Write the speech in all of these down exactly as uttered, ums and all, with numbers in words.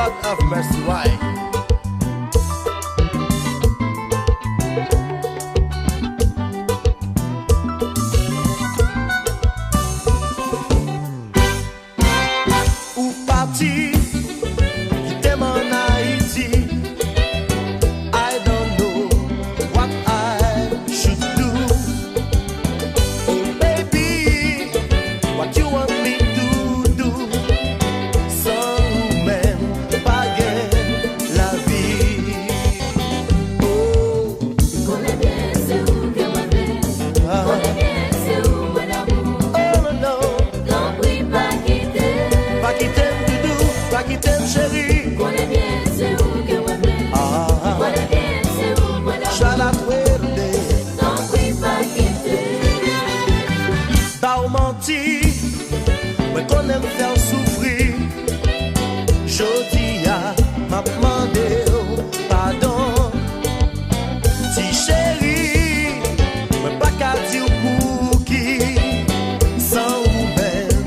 Have mercy, why? Ou pati, kite m ann Ayiti. I don't know what I should do. Oh baby, what you want me to do? San ou menm, pa gen lavi. Oh. Konnen byen se ou ke mwen vle. Ah. Konnen byen se ou mwen damou. Oh, non, non. Tanpri pa kite. Pa kite m, doudou, pa kite m, cheri. Konnen byen se ou ke mwen vle. Ah. Konnen byen se ou mwen damou. Chala fuerte. Tanpri pa kite. Ba w manti, mwen konnen m fè w soufri. Jodi a, m ap mande w padon. Ti cheri, mwen pa ka di w pouki, san ou menm,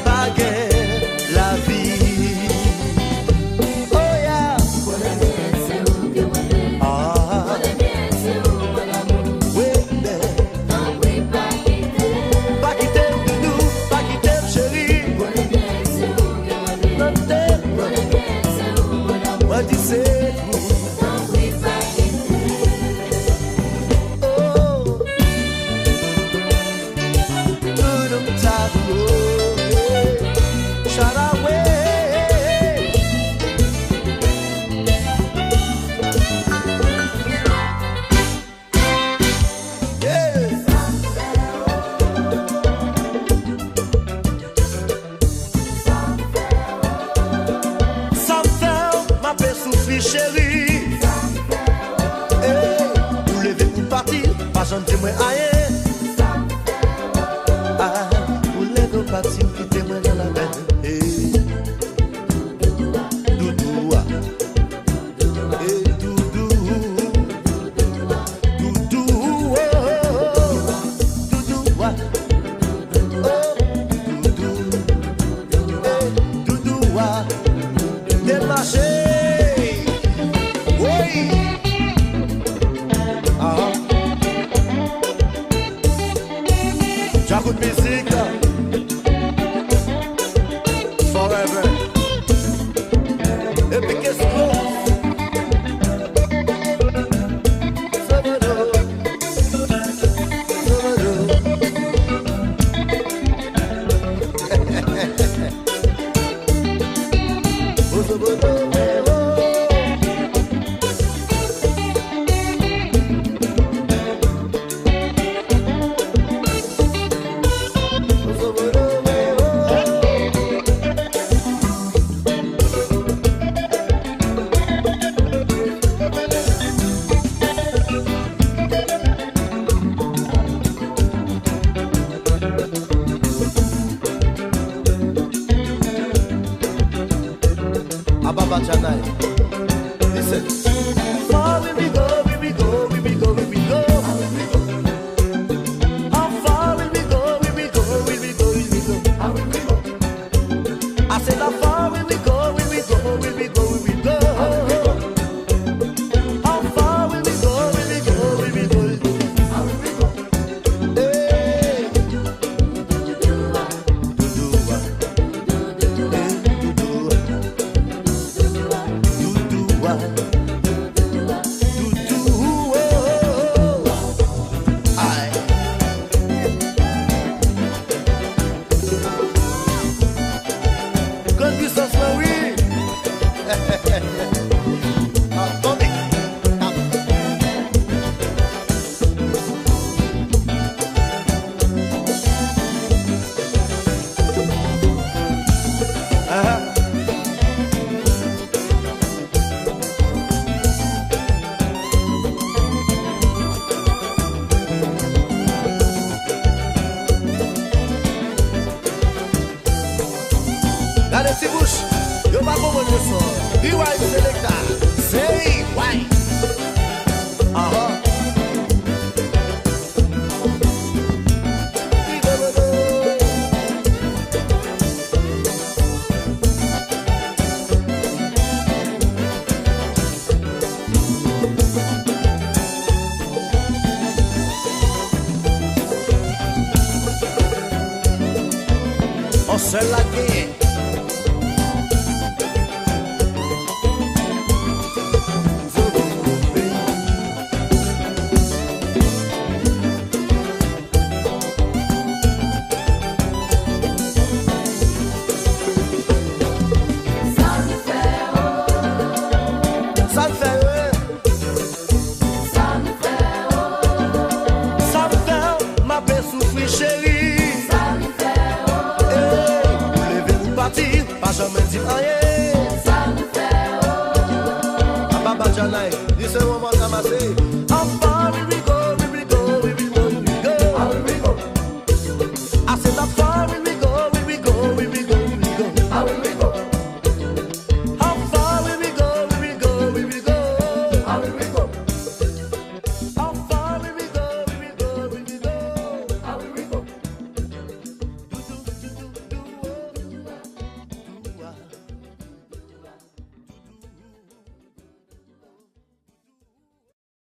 pa gen lavi. Oh yeah. Ah. Wi, men. Pa kite m, doudou, pa kite m, cheri. Tande. Mwen di se ou. Oh. Doudou, doudou, yeah. Shout out, way. Yeah. Sa m fè w, m ape soufri, cheri. Ey, ou leve, ou pati, pa janm di mwen ayen. Ah, ou leve, ou pati, ou kite mwen nan lapèn. Ey, doudou a. Ey, doudou. Doudou, oh, doudou, ah. Oh, doudou. Ey, doudou, ah. Demache. Woy. Ah. Djakout mizik. Forever. Epic Explosive. Sobodo. Sobodo. Sobodo. Ababa Janay. Listen. Far will we go, will we go, will we go, will we go? How far will we go, will we go, will we go, will we go? I said, how far will we go, will we go, will we go, will we go? How far will we go, will we go, will we go? Hey. Doudou a. Doudou a. Hey, doudou a. Doudou a. Doudou, oh, oh, oh. Ay. Grann pisans lan, wi. Tande. Aha. Gade ti bouch, yo pa konprann leson an. Rewind selecta. Say why. Aha. Sèl la k genyen.